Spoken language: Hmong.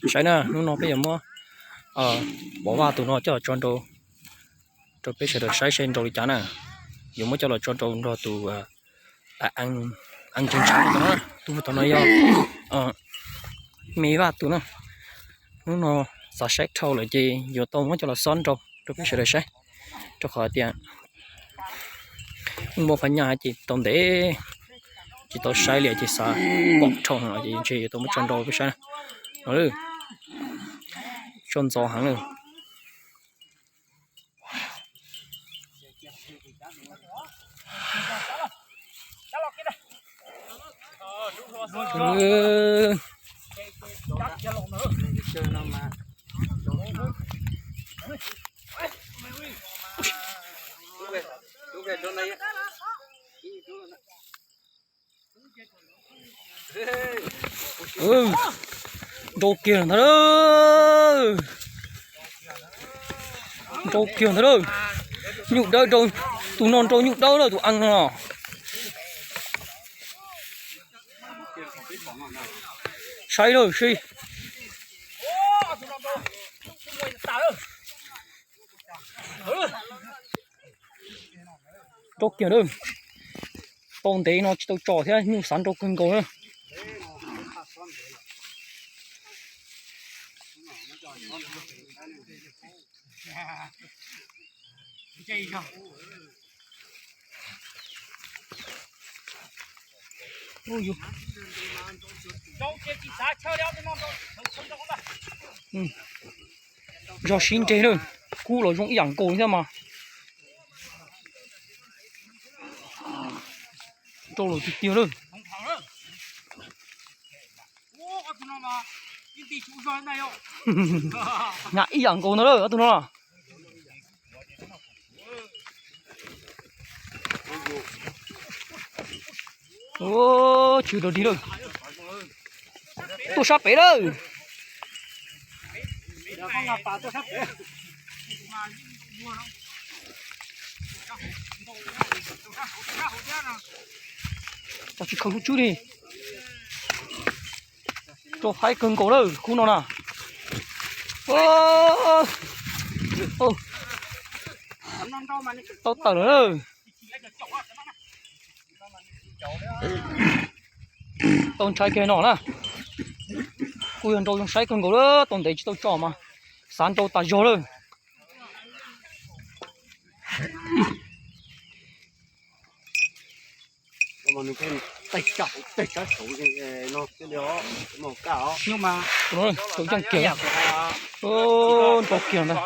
Saib na, hnub no peb yuav muab pov vaj tus no coj los tso nrau rau peb sawv daws saib seb nrau li cas na. Yuav muab coj los tso nrau nrog tus eev ntsees tshav tom no, tus tom no yog me vaj tus na. Hnub no xav saib dhau lawm ces yuav tau muab coj los xob nrau rau peb sawv daws saib, rau qhov tias muaj qhov nyaj ces tau ntev tsis tau saib li ces xav pom dhau ces ntshe yuav tau muab tso nrau peb saib no. Tso ntxov heev na. Nrau kiag ntag lawm. Nrau kiag ntag lawm. Nyuj dawb, tus no nrau nyuj dawb lawm tus eev no. Saib lawm sib. Nrau kiag lawm. Tau ntev no tsis tau tsom thiab nyuj xav nrau kawg nkaus na. Zog sib nres lawm, kub los zoo ib yam nkaus thiab mas. Rau lawm tiag tiag lawm. Nyam ib yam nkaus ntag lawm ob tug no. Tsis rau dig lawm. Tuaj sab pem lawm. Tsis khaws lub tswb li. Rau haib kawg nkaus lawm kub no na. Tau tawm lawm. Tau ntshai kiag no na. Kuj yog nrau zoo saib kawg nkaus lawm, tau ntev tsis tau tsom mas xav nrau tas zog lawm. Nrau kiag ntag.